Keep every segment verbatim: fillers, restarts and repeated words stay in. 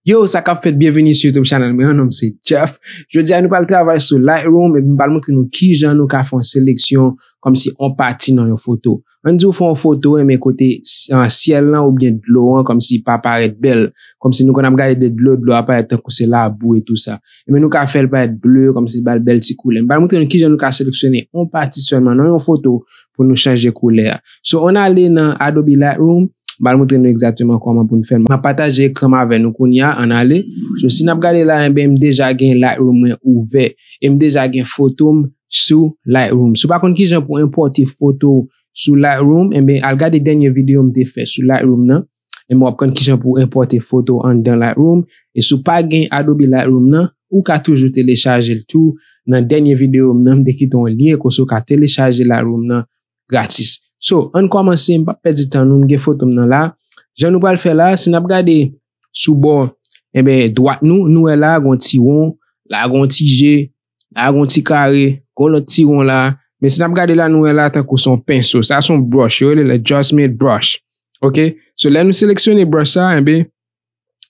Yo, sa k ap fèt? Byenveni sou YouTube channel mwen, non m se Jeff. Jodi a nou pral travay sou Lightroom epi m pral montre nou kijan nou ka fè yon seleksyon kòmsi yon pati nan yon foto. Ann di w fè yon foto, enben kote s- an, syèl lan oubyen dlo an kòmsi pa parèt bèl. Kòmsi nou konn ap gade de dlo, dlo a parèt tankou se labou e tou sa. Enben nou ka fè l parèt ble, kòmsi ba l bèl ti koulè. M pral montre nou kijan nou ka seleksyone yon pati sèlman nan yon foto pou nou chanje koulè a. So, ann ale nan Adobe Lightroom, m pral montre nou egzakteman kòman pou nou fè l. M ap pataje ekran m avè nou kounye a, ann ale. So, si n ap gade la, enben m deja gen Lightroom mwen ouvè. E m deja gen foto m sou Lightroom. Si w pa konn kijan pou enpòte foto sou Lightroom, enben al gade dènye videyo m te fè sou Lightroom nan. Enben w ap konn kijan pou enpòte foto anndan Lightroom. E si w pa gen Adobe Lightroom nan, ou ka toujou telechaje l tou. Nan dènye videyo m nan, m te kite yon lyen kote w ka telechaje Lightroom nan gratis. So, ann kòmanse, m p ap pèdi tan nou, m gen foto m nan la. Jan nou pral fè la, si n ap gade sou bò, enben, dwat nou, nou wè la, gon ti won, la gon ti je, la gon ti kare, gon lòt ti won la. Men si n ap gade la, nou wè la tankou se yon penso. Sa se yon brush, yo rele l adjustment brush. Ok? So, lè nou seleksyone brush sa, enben,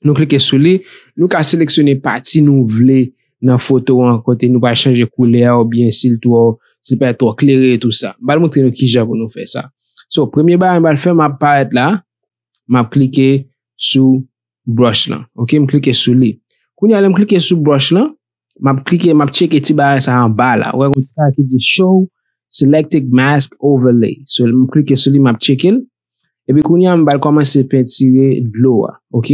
nou klike sou li, nou ka seleksyone pati nou vle nan foto an, kote nou pral chanje koulè a, oubyen si l twò, si l parèt twò klere e tou sa. M pral montre nou kijan pou nou fè sa. So, premye bagay m pral fè, m ap parèt la, m ap klike sou brush lan. Ok, m klike sou li. Kounye a, lè m klike sou brush lan, m ap klike, m ap tcheke ti bagay sa anba la. Ou wè, yon ti bagay ki di show selected mask overlay. So, m klike sou li, m ap tcheke l. Epi kounye a, m pral kòmanse pentire dlo a. Ok?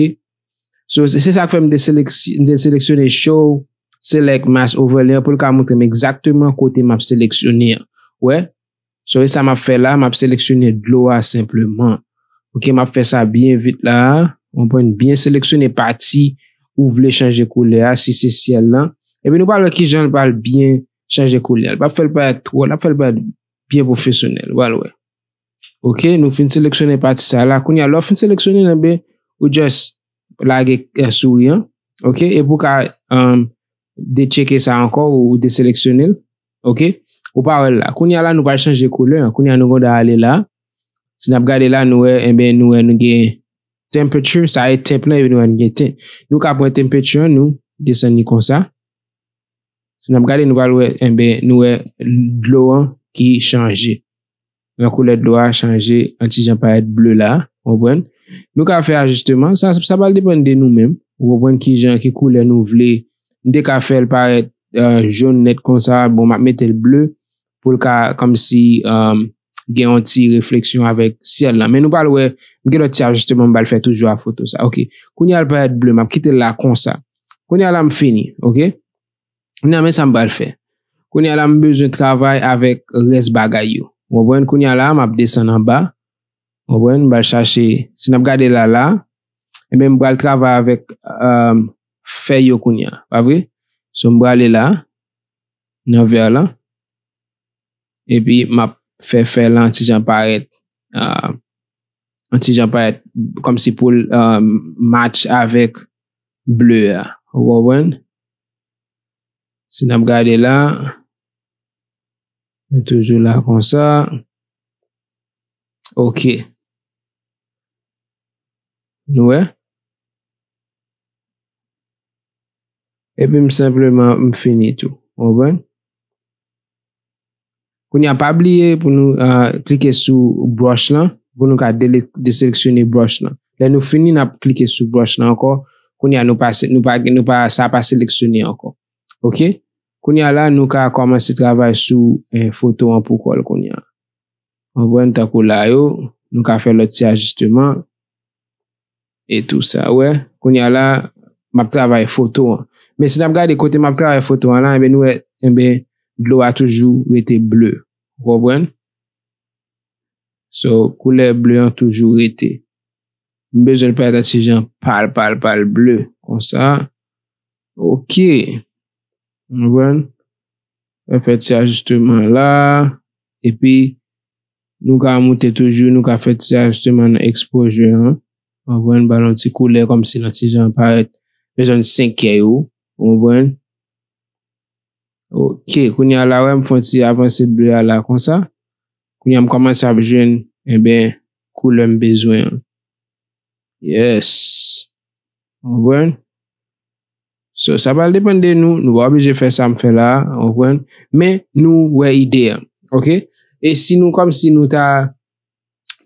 So, se se sa k fè m te seleksy- m te seleksyone show select mask overlay an pou l ka montre m egzakteman kote m ap seleksyone an. Ou wè? So, e sa m ap fè la, m ap seleksyone dlo a senpleman. Ok, m ap fè sa byen vit la. Ou konprann? Byen seleksyone pati ou vle chanje koulè a, si se syèl lan. Epi nou pral wè kijan l pral byen chanje koulè a. L p ap fè l parèt twò, l ap fè l parèt byen pwofesyonèl. Ou pral wè. Ok, nou fin seleksyone pati sa la. Kounye a, lè w fin seleksyone l, enben, ou just lage, eh, souri an. Ok, epi w ka, um, detcheke sa ankò, ou deseleksyone l. Ok, ou pa wè l la. Kounye a la, nou pral chanje koulè an. Kounye a, nou gendwa ale la. Si n ap gade la, nou wè, enben, nou wè, nou gen temperature, sa e temp lan, epi nou wè, nou gen ten. Nou ka pran temperature an, nou desann li konsa. Si n ap gade, nou pral wè, enben, nou wè dlo an ki chanje. Nan koulè dlo a chanje, yon ti jan parèt ble la, ou konprann? Nou ka fè ajisteman, sa, sa pral depann de nou menm, ou konprann kijan, ki koulè nou vle. M te ka fè l parèt, eh, jòn nèt konsa, bon, m ap mete l ble pou l ka, kòmsi, um, gen yon ti refleksyon avèk syèl lan. Men nou pral wè, m gen lòt ti ajisteman m pral fè toujou a foto sa. Ok, kounye a l parèt ble, m ap kite l la konsa. Kounye a la m fini, ok? Kounye a, men sa m pral fè. Kounye a la, m bezwen travay avèk rès bagay yo. Ou konprann? Kounye a la, m ap desann anba. Ou konprann? M pral chache, si n ap gade la, la, enben, m pral travay avèk, um, fèy yo kounye a, pa vre? So, m prale la, nan vè lan, epi m ap fè fèy lan yon ti jan parèt, uh, yon ti jan parèt, kòmsi pou l, uh, match avèk ble a. Ou konprann? Si n ap gade la, nou toujou la konsa. Ok. Nou wè? Epi m senpleman, m fini tou. Ou konprann? Kounye a, pa bliye pou nou, ah, klike sou brush lan, pou nou ka dele- deseleksyone brush lan. Lè nou fini, n ap klike sou brush lan ankò. Kounye a, nou pa se- nou pa- nou pa- sa pa seleksyone ankò. Ok? Kounye a la, nou ka kòmanse travay sou, eh, foto an pou kò l kounye a. Ou konprann, tankou la yo, nou ka fè lòt ti ajisteman e tou sa. Ou wè, kounye a la, m ap travay foto an. Men si n ap gade kote m ap travay foto an la, enben nou wè, enben dlo a toujou rete ble. Ou konprann? So, koulè ble an toujou rete. M bezwen l parèt yon ti jan pal, pal, pal ble, konsa. Ok. Ou konprann? Fè, fè ti ajisteman la. Epi, nou ka moute toujou, nou ka fè ti ajisteman nan exposure an. Ou konprann? Ba l yon ti koulè kòmsi l yon ti jan parèt. Bezwen senk kè yo. Ou konprann? Ok, kounye a la, wè, m fè yon ti avanse ble a la konsa. Kounye a, m kòmanse ap jwenn, enben, koulè m bezwen an. Yes. Ou konprann? So, sa pral depann de nou, nou pa oblije fè sa m fè la a, w konprann? Men nou wè ide a, oke? E si nou kòmsi nou ta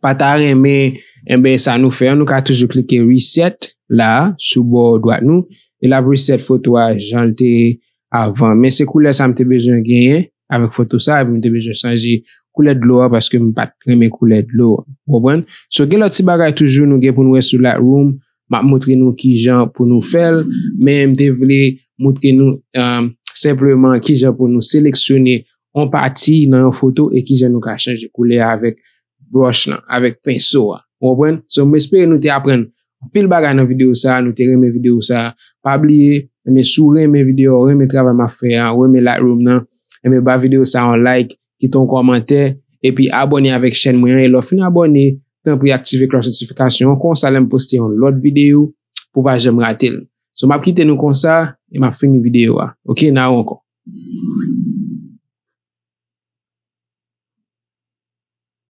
pa ta renmen, enben sa nou fè an, nou ka toujou klike reset la a, sou bò dwat nou, e l ap reset foto a jan l te ye avan. Men se koulè sa m te bezwen genyen avèk foto sa, epi m te bezwen chanje koulè dlo a paske m pa t renmen koulè dlo a. Ou konprann? So, gen lòt ti bagay toujou nou gen pou nou wè sou Lightroom. M ap montre nou kijan pou nou fè l, men m te vle montre nou, um, senpleman kijan pou nou seleksyone yon pati nan yon foto e kijan nou ka chanje koulè a avèk brush lan, avèk penso a. Ou konprann? So, m espere nou te aprann anpil bagay nan videyo sa a, nou te renmen videyo sa a. Pa bliye, enben, si w renmen videyo a, w renmen travay m ap fè a, w renmen Lightroom nan, enben, ba videyo sa a yon like, kite yon kòmantè, epi abòne avèk chèn mwen an. E lè w fin abòne, tanpri aktive klòch notifikasyon an. Konsa, lè m poste yon lòt videyo, pou w pa janm rate l. So, m ap kite nou konsa, e m ap fini videyo a. Oke, n a wè ankò.